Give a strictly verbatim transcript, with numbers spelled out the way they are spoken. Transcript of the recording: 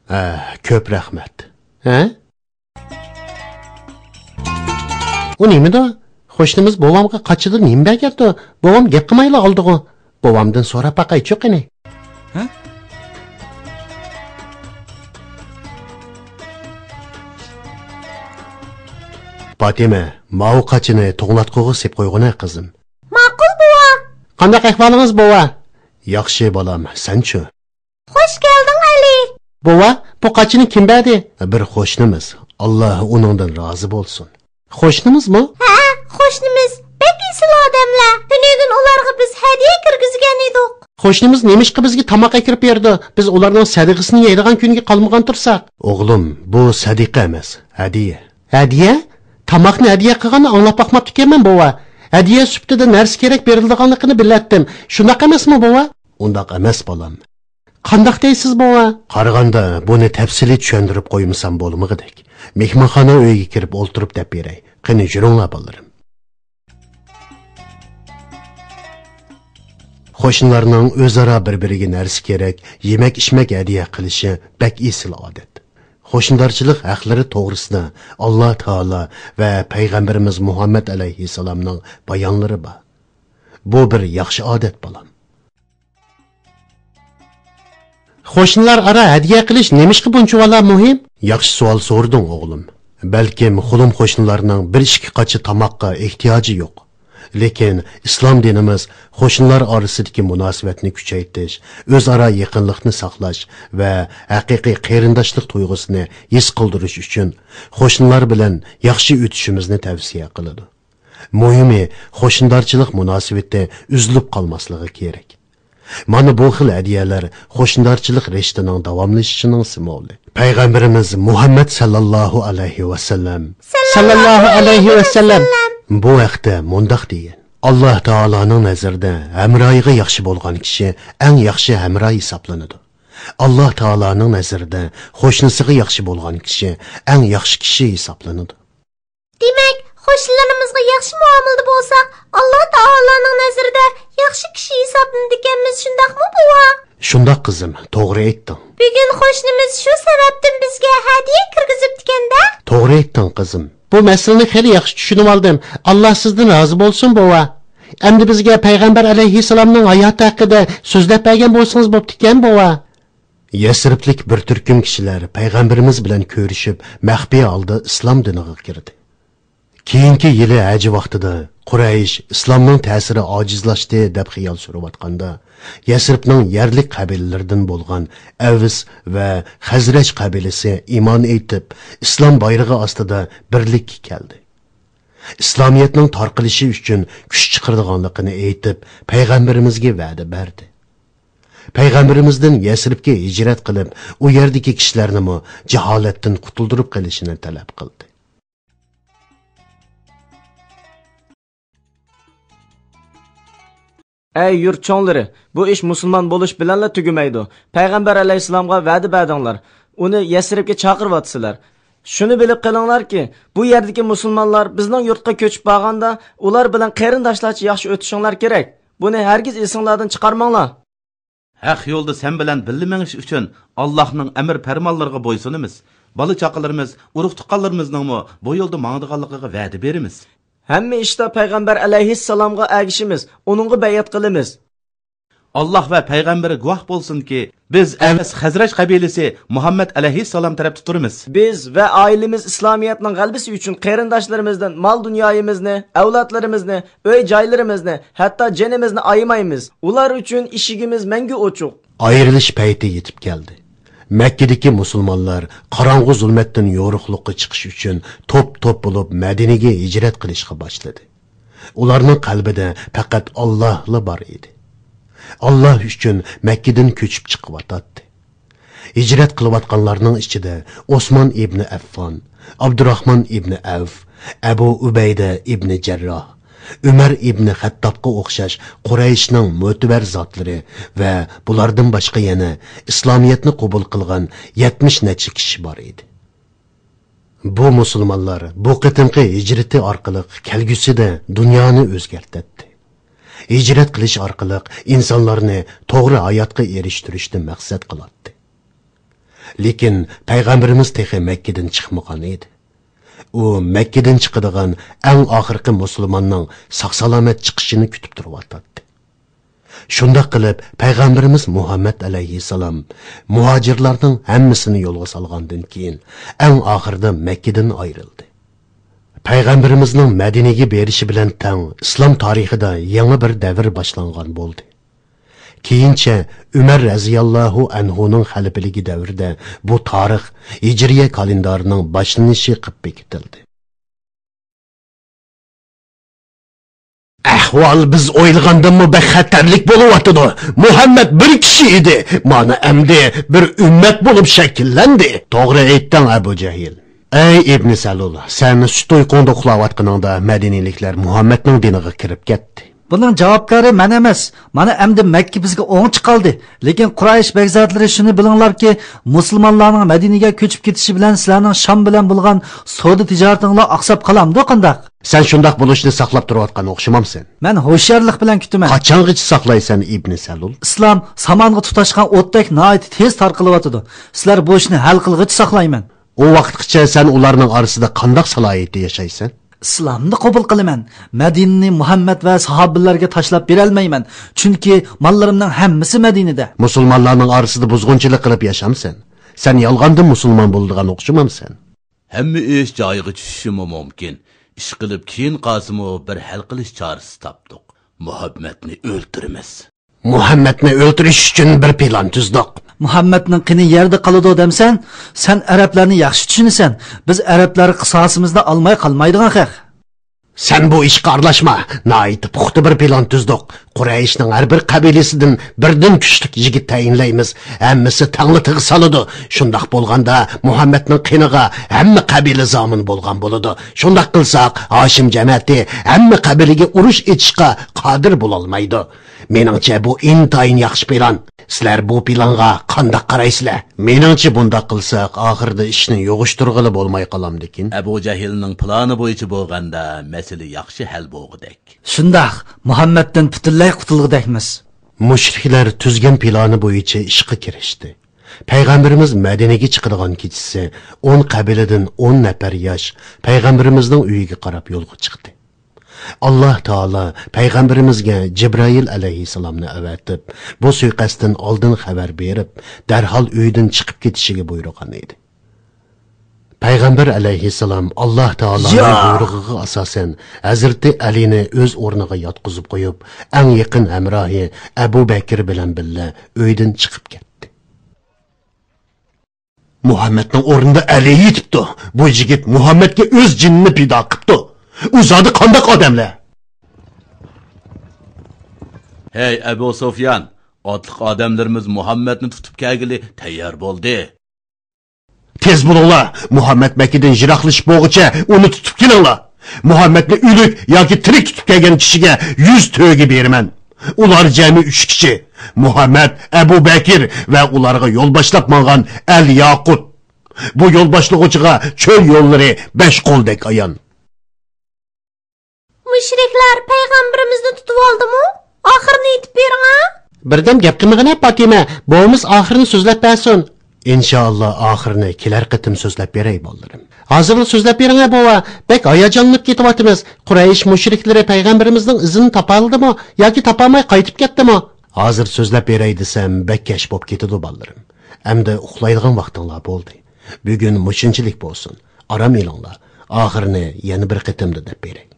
ھە، كۆپ رەھمەت. ھە؟ ئۇ نېمىدۇ؟ قوشنىمىز بوۋامغا قاچىدىن نېمە بەرگەندۇ؟ بوۋام گەپ قىلمايلا ئالدىغۇ. بوۋامدىن سوراپ باقايچۇ قېنى. ھە؟ پاتىمە، ماۋۇ قاچىنى توڭلاتقۇغا سېلىپ قويغىنە، قىزىم. ماقۇل، بوۋا. قانداق ئەھۋالىڭىز، بوۋا؟ ياخشى، بالام، سەنچۇ؟ خوش كەلدىڭ، ئەلى. بوۋا، بۇ قاچىنى كىم بەردى؟ بىر قوشنىمىز. ئاللا ئۇنىڭدىن رازى بولسۇن. قوشنىمىزمۇ؟ ھە، قوشنىمىز. بەك ئېسىل ئادەملەر. تۈنۈگۈن ئۇلارغا بىز ھەدىيە كىرگۈزگەن ئىدۇق. قوشنىمىز نېمىشقا بىزگە تاماق ئەكىرىپ بېرىدۇ؟ بىز ئۇلارنىڭ سەدىقىسىنى يەيدىغان كۈنگە قالمىغان تۇرساق. ئوغلۇم، بۇ سەدىقە ئەمەس، ھەدىيە. ھەدىيە؟ تاماقنى ھەدىيە قىلغاننى ئاڭلاپ باقماپتىكەنمەن، بوۋا. ھەدىيە سۈپىتىدە نەرسە كېرەك بېرىلىدىغانلىقىنى بىلەتتىم. شۇنداق ئەمەسمۇ، بوۋا؟ ئۇنداق ئەمەس، بالام. قانداق دەيسىز، بوۋا؟ قارىغاندا، بۇنى تەپسىلىي چۈشەندۈرۈپ قويمىسام بولمىغۇدەك. مېھمانخانا ئۆيىگە كىرىپ ئولتۇرۇپ دەپ بېرەي. قېنى، يۈرۈڭلار، بالىلىرىم. قوشنىلارنىڭ ئۆزئارا بىر-بىرىگە نەرسە كېرەك، يېمەك-ئىچمەك ھەدىيە قىلىشى بەك ئېسىل ئادەت. قوشنىدارچىلىق ھەقلىرى توغرىسىدا ئاللا تائالا ۋە پەيغەمبىرىمىز مۇھەممەد ئەلەيھىسسالامنىڭ بايانلىرى بار. بۇ بىر ياخشى ئادەت، بالام. قوشنىلار ئارا ھەدىيە قىلىش نېمىشقا بۇنچىۋالا مۇھىم؟ ياخشى سوئال سورىدىڭ، ئوغلۇم. بەلكىم خۇلۇم قوشنىلارنىڭ بىر ئىككى قاچا تاماققا ئېھتىياجى يوق. لېكىن ئىسلام دىنىمىز قوشنىلار ئارىسىدىكى مۇناسىۋەتنى كۈچەيتىش، ئۆزئارا يېقىنلىقنى ساقلاش ۋە ھەقىقىي قېرىنداشلىق تۇيغۇسىنى ھېس قىلدۇرۇش ئۈچۈن قوشنىلار بىلەن ياخشى ئۆتۈشىمىزنى تەۋسىيە قىلىدۇ. مۇھىمى، قوشنىدارچىلىق مۇناسىۋىتى ئۈزۈلۈپ قالماسلىقى كېرەك. مانا بۇ خىل ھەدىيەلەر قوشنىدارچىلىق رىشتىنىڭ داۋاملىشىشىنىڭ سىمۋولى. پەيغەمبىرىمىز مۇھەممەد ساللاللاھۇ ئەلەيھى ۋەسەللەم، ساللاللاھۇ ئەلەيھى ۋەسەللەم بۇ ھەقتە مۇنداق دېگەن: ئاللا تائالانىڭ نەزىرىدە ھەمراھىغا ياخشى بولغان كىشى ئەڭ ياخشى ھەمراھ ھېسابلىنىدۇ. ئاللا تائالانىڭ نەزىرىدە قوشنىسىغا ياخشى بولغان كىشى ئەڭ ياخشى كىشى ھېسابلىنىدۇ. دېمەك، قوشنىلىرىمىزغا ياخشى مۇئامىلىدە بولساق، ئاللا تائالانىڭ نەزىرىدە ياخشى كىشى ھېسابلىنىدىكەنمىز، شۇنداقمۇ، بوۋا؟ شۇنداق، قىزىم، توغرا ئېيتتىڭ. بۈگۈن قوشنىمىز شۇ سەۋەبتىن بىزگە ھەدىيە كىرگۈزۈپتىكەن-دە. توغرا ئېيتتىڭ، قىزىم. بۇ مەسىلىنى خېلى ياخشى چۈشىنىۋالدىم. ئاللا سىزدىن رازى بولسۇن، بوۋا. ئەمدى بىزگە پەيغەمبەر ئەلەيھىسسالامنىڭ ھاياتى ھەققىدە سۆزلەپ بەرگەن بولسىڭىز بوپتىكەن، بوۋا. يەسرىبلىك بىر تۈركۈم كىشىلەر پەيغەمبىرىمىز بىلەن كۆرۈشۈپ، مەخپىي ھالدا ئىسلام دىنىغا كىردى. كېيىنكى يىلى ھەج ۋاقتىدا قۇرەيش ئىسلامنىڭ تەسىرى ئاجىزلاشتى دەپ خىيال سۈرۈۋاتقاندا، يەسرىبنىڭ يەرلىك قەبىلىلىرىدىن بولغان ئەۋس ۋە خەزرەج قەبىلىسى ئىمان ئېيتىپ، ئىسلام بايرىقى ئاستىدا بىرلىككە كەلدى. ئىسلامىيەتنىڭ تارقىلىشى ئۈچۈن كۈچ چىقىرىدىغانلىقىنى ئېيتىپ، پەيغەمبىرىمىزگە ۋەدە بەردى. پەيغەمبىرىمىزدىن يەسرىبكە ھىجرەت قىلىپ، ئۇ يەردىكى كىشىلەرنىمۇ جاھالەتتىن قۇتۇلدۇرۇپ قېلىشىنى تەلەپ قىلدى. ئەي يۇرت چوڭلىرى، بۇ ئىش مۇسۇلمان بولۇش بىلەنلا تۈگىمەيدۇ. پەيغەمبەر ئەلەيھىسسالامغا ۋەدە بەردىڭلار، ئۇنى يەسرىبكە چاقىرىۋاتىسىلەر. شۇنى بىلىپ قېلىڭلاركى، بۇ يەردىكى مۇسۇلمانلار بىزنىڭ يۇرتقا كۆچۈپ بارغاندا، ئۇلار بىلەن قېرىنداشلارچە ياخشى ئۆتۈشۈڭلار كېرەك. بۇنى ھەرگىز ئېسىڭلاردىن چىقارماڭلار. ھەق يولدا سەن بىلەن بىللە مېڭىش ئۈچۈن ئاللاھنىڭ ئەمىر پەرمانلىرىغا بويسۇنىمىز. بالا چاقىلىرىمىز، ئۇرۇق تۇغقانلىرىمىزنىڭمۇ بۇ يولدا ماڭىدىغانلىقىغا ۋەدە بېرىمىز. ھەممە ئىشتا پەيغەمبەر ئەلەيھىسسالامغا ئەگىشىمىز، ئۇنىڭغا بەيئەت قىلىمىز. ئاللاھ ۋە پەيغەمبىرى گۇۋاھ بولسۇنكى، بىز ئەۋس خەزرەج قەبىلىسى مۇھەممەد ئەلەيھىسسالام تەرەپتە تۇرىمىز. بىز ۋە ئائىلىمىز ئىسلامىيەتنىڭ غەلىبىسى ئۈچۈن قېرىنداشلىرىمىزدىن مال-دۇنيايىمىزنى، ئەۋلادلىرىمىزنى، ئۆي-جايلىرىمىزنى، ھەتتا جېنىمىزنى ئايىمايمىز. ئۇلار ئۈچۈن ئىشىكىمىز مەڭگۈ ئوچۇق. ئايرىلىش پەيتى يېتىپ كەلدى. مەككىدىكى مۇسۇلمانلار قاراڭغۇ زۇلمەتتىن يورۇقلۇققا چىقىش ئۈچۈن توپ-توپ بولۇپ مەدىنىگە ھىجرەت قىلىشقا باشلىدى. ئۇلارنىڭ قەلبىدە پەقەت ئاللاھلا بار ئىدى. ئاللاھ ئۈچۈن مەككىدىن كۆچۈپ چىقىۋاتاتتى. ھىجرەت قىلىۋاتقانلارنىڭ ئىچىدە ئوسمان ئىبنى ئەففان، ئابدۇراخمان ئىبنى ئەۋف، ئەبۇ ئۇبەيدە ئىبنى جەرراھ، ئۆمەر ئىبنى خەتتابقا ئوخشاش قۇرەيشنىڭ مۆتىبەر زاتلىرى ۋە بۇلاردىن باشقا يەنە ئىسلامىيەتنى قوبۇل قىلغان يەتمىش نەچچە كىشى بار ئىدى. بۇ مۇسۇلمانلار بۇ قېتىمقى ھىجرىتى ئارقىلىق كەلگۈسىدە دۇنيانى ئۆزگەرتەتتى. ھىجرەت قىلىش ئارقىلىق ئىنسانلارنى توغرا ھاياتقا ئېرىشتۈرۈشنى مەقسەت قىلاتتى. لېكىن پەيغەمبىرىمىز تېخى مەككىدىن چىقمىغان ئىدى. ئۇ مەككىدىن چىقىدىغان ئەڭ ئاخىرقى مۇسۇلماننىڭ ساق-سالامەت چىقىشىنى كۈتۈپ تۇرۇۋاتاتتى. شۇنداق قىلىپ، پەيغەمبىرىمىز مۇھەممەد ئەلەيھىسسالام مۇھاجىرلارنىڭ ھەممىسىنى يولغا سالغاندىن كېيىن، ئەڭ ئاخىرىدا مەككىدىن ئايرىلدى. پەيغەمبىرىمىزنىڭ مەدىنىگە بېرىشى بىلەن تەڭ ئىسلام تارىخىدا يېڭى بىر دەۋر باشلانغان بولدى. كېيىنچە ئۆمەر رەزىياللاھۇ ئەنھۇنىڭ خەلىپىلىكى دەۋرىدە بۇ تارىخ ھىجرىيە كالېندارىنىڭ باشلىنىشى قىلىپ بېكىتىلدى. ئەھۋال بىز ئويلىغاندىنمۇ بەك خەتەرلىك بولۇۋاتىدۇ. مۇھەممەد بىر كىشى ئىدى، مانا ئەمدى بىر ئۈممەت بولۇپ شەكىللەندى. توغرا ئېيتتىڭ، ئەبۇ جەھىل. ئەي ئىبنى سەلۇل، سەن سۈت ئۇيقۇڭدا ئۇخلاۋاتقىنىڭدا مەدىنىلىكلەر مۇھەممەدنىڭ دىنىغا كىرىپ كەتتى. بۇنىڭ جاۋابكارى مەن ئەمەس. مانا ئەمدى مەككە بىزگە ئوڭچە قالدى. لېكىن قۇرەيش بەگزادلىرى شۇنى بىلىڭلاركى، مۇسۇلمانلارنىڭ مەدىنىگە كۆچۈپ كېتىشى بىلەن سىلەرنىڭ شام بىلەن بولغان سودا تىجارىتىڭلار ئاقساپ قالامدۇ قانداق؟ سەن شۇنداق بولۇشىنى ساقلاپ تۇرۇۋاتقان ئوخشىمامسەن؟ مەن ھوشيارلىق بىلەن كۈتىمەن. قاچانغىچە ساقلايسەن، ئىبنى سەلۇل؟ ئىسلام سامانغا تۇتاشقان ئوتتەك ناھايىتى تېز تارقىلىۋاتىدۇ. سىلەر بۇ ئىشنى ھەل قىلغىچە ساقلايمەن. ئۇ ۋاقىتقىچە سەن ئۇلارنىڭ ئارىسىدا قانداق سالاھىيەتتە ياشايسەن؟ ئىسلامنى قوبۇل قىلىمەن. مەدىنىنى مۇھەممەد ۋە ساھابىلەرگە تاشلاپ بېرەلمەيمەن. چۈنكى ماللىرىمنىڭ ھەممىسى مەدىنىدە. مۇسۇلمانلارنىڭ ئارىسىدا بۇزغۇنچىلىق قىلىپ ياشامسەن؟ سەن يالغاندىن مۇسۇلمان بولىدىغان ئوخشىمامسەن؟ ھەممە ئىش جايىغا چۈشۈشىمۇ مۇمكىن. ئىشقىلىپ كېيىن قالسىمۇ بىر ھەل قىلىش چارىسى تاپتۇق. مۇھەممەدنى ئۆلتۈرىمىز. مۇھەممەدنى ئۆلتۈرۈش ئۈچۈن بىر پىلان تۈزدۇق. مۇھەممەدنىڭ قېنى يەردە قالىدۇ دەمسەن؟ سەن ئەرەبلەرنى ياخشى چۈشىنىسەن. بىز ئەرەبلەر قىساسىمىزنى ئالماي قالمايدىغان خەق. سەن بۇ ئىشقا ئارىلاشما. ناھايىتى پۇختا بىر پىلان تۈزدۇق. قۇرەيشنىڭ ھەر بىر قەبىلىسىدىن بىردىن كۈچلۈك يىگىت تەيىنلەيمىز. ھەممىسى تەڭلا تىغ سالىدۇ. شۇنداق بولغاندا مۇھەممەدنىڭ قېنىغا ھەممە قەبىلە زامىن بولغان بولىدۇ. شۇنداق قىلساق، ھاشىم جەمەتى ھەممە قەبىلىگە ئۇرۇش ئېچىشقا قادىر بولالمايدۇ. مېنىڭچە، بۇ ئىنتايىن ياخشى پىلان. سىلەر بۇ پىلانغا قانداق قارايسىلەر؟ مېنىڭچە، بۇنداق قىلساق، ئاخىرىدا ئىشنى يوغۇشتۇرغىلى بولماي قالامدىكىن. ئەبۇ جەھىلنىڭ پىلانى بويىچە بولغاندا، مەسىلە ياخشى ھەل بولغۇدەك. شۇنداق، مۇھەممەدتىن پۈتۈنلەي قۇتۇلغۇدەكمىز. مۇشرىكلار تۈزگەن پىلانى بويىچە ئىشقا كىرىشتى. پەيغەمبىرىمىز مەدىنىگە چىقىدىغان كېچىسى ئون قەبىلىدىن ئون نەپەر ياش پەيغەمبىرىمىزنىڭ ئۆيىگە قاراپ يولغا چىقتى. ئاللاھ تائالا پەيغەمبىرىمىزگە جىبرائىل ئەلەيھىسسالامنى ئەۋەتىپ، بۇ سۇيىقەستتىن ئالدىن خەۋەر بېرىپ، دەرھال ئۆيدىن چىقىپ كېتىشىگە بۇيرۇغان ئىدى. پەيغەمبەر ئەلەيھىسسالام ئاللاھ تائالانىڭ يا! بۇيرۇقىغا ئاساسەن، ھەزرىتى ئەلىنى ئۆز ئورنىغا ياتقۇزۇپ قويۇپ، ئەڭ يېقىن ھەمراھى ئەبۇ بەكىر بىلەن بىللە ئۆيدىن چىقىپ كەتتى. مۇھەممەدنىڭ ئورنىدا ئەلى يېتىپتۇ. بۇ يىگىت مۇھەممەدكە ئۆز جېنىنى پىدا قىپتۇ. ئۇ زادى قانداق ئادەملەر؟ ھەي، ئەبۇ سۇفيان، ئاتلىق ئادەملىرىمىز مۇھەممەدنى تۇتۇپ كەلگىلى تەييار بولدى. تېز بولۇڭلار، مۇھەممەد مەككىدىن يىراقلىشىپ بولغۇچە ئۇنى تۇتۇپ كېلىڭلار. مۇھەممەدنى ئۆلۈك ياكى تىرىك تۇتۇپ كەلگەن كىشىگە يۈز تۆگە بېرىمەن. ئۇلار جەمئىي ئۈچ كىشى. مۇھەممەد، ئەبۇ بەكىر ۋە ئۇلارغا يول باشلاپ ماڭغان ئەل ياقۇت. بۇ يول باشلىغۇچىغا چۆل يوللىرى بەش قولدەك ئايان. مۇشرىكلار پەيغەمبىرىمىزنى تۇتۇۋالدىمۇ؟ ئاخىرىنى ئېيتىپ بېرىڭە. بىردەم گەپ قىلمىغىنە، پاتىمە. بوۋىمىز ئاخىرىنى سۆزلەپ بەرسۇن. ئىنشائاللا، ئاخىرىنى كېلەر قېتىم سۆزلەپ بېرەي، بالىلىرىم. ھازىرلا سۆزلەپ بېرىڭە، بوۋا. بەك ھاياجانلىنىپ كېتىۋاتىمىز. قۇرەيش مۇشرىكلىرى پەيغەمبىرىمىزنىڭ ئىزىنى تاپالىدىمۇ ياكى تاپالماي قايتىپ كەتتىمۇ؟ ھازىر سۆزلەپ بېرەي دېسەم، بەك كەچ بولۇپ كېتىدۇ، بالىلىرىم. ئەمدى ئۇخلايدىغان ۋاقتىڭلار بولدى. بۈگۈن مۇشۇنچىلىك بولسۇن. ئارام ئېلىڭلار. ئاخىرىنى يەنە بىر قېتىمدا دەپ بېرەي.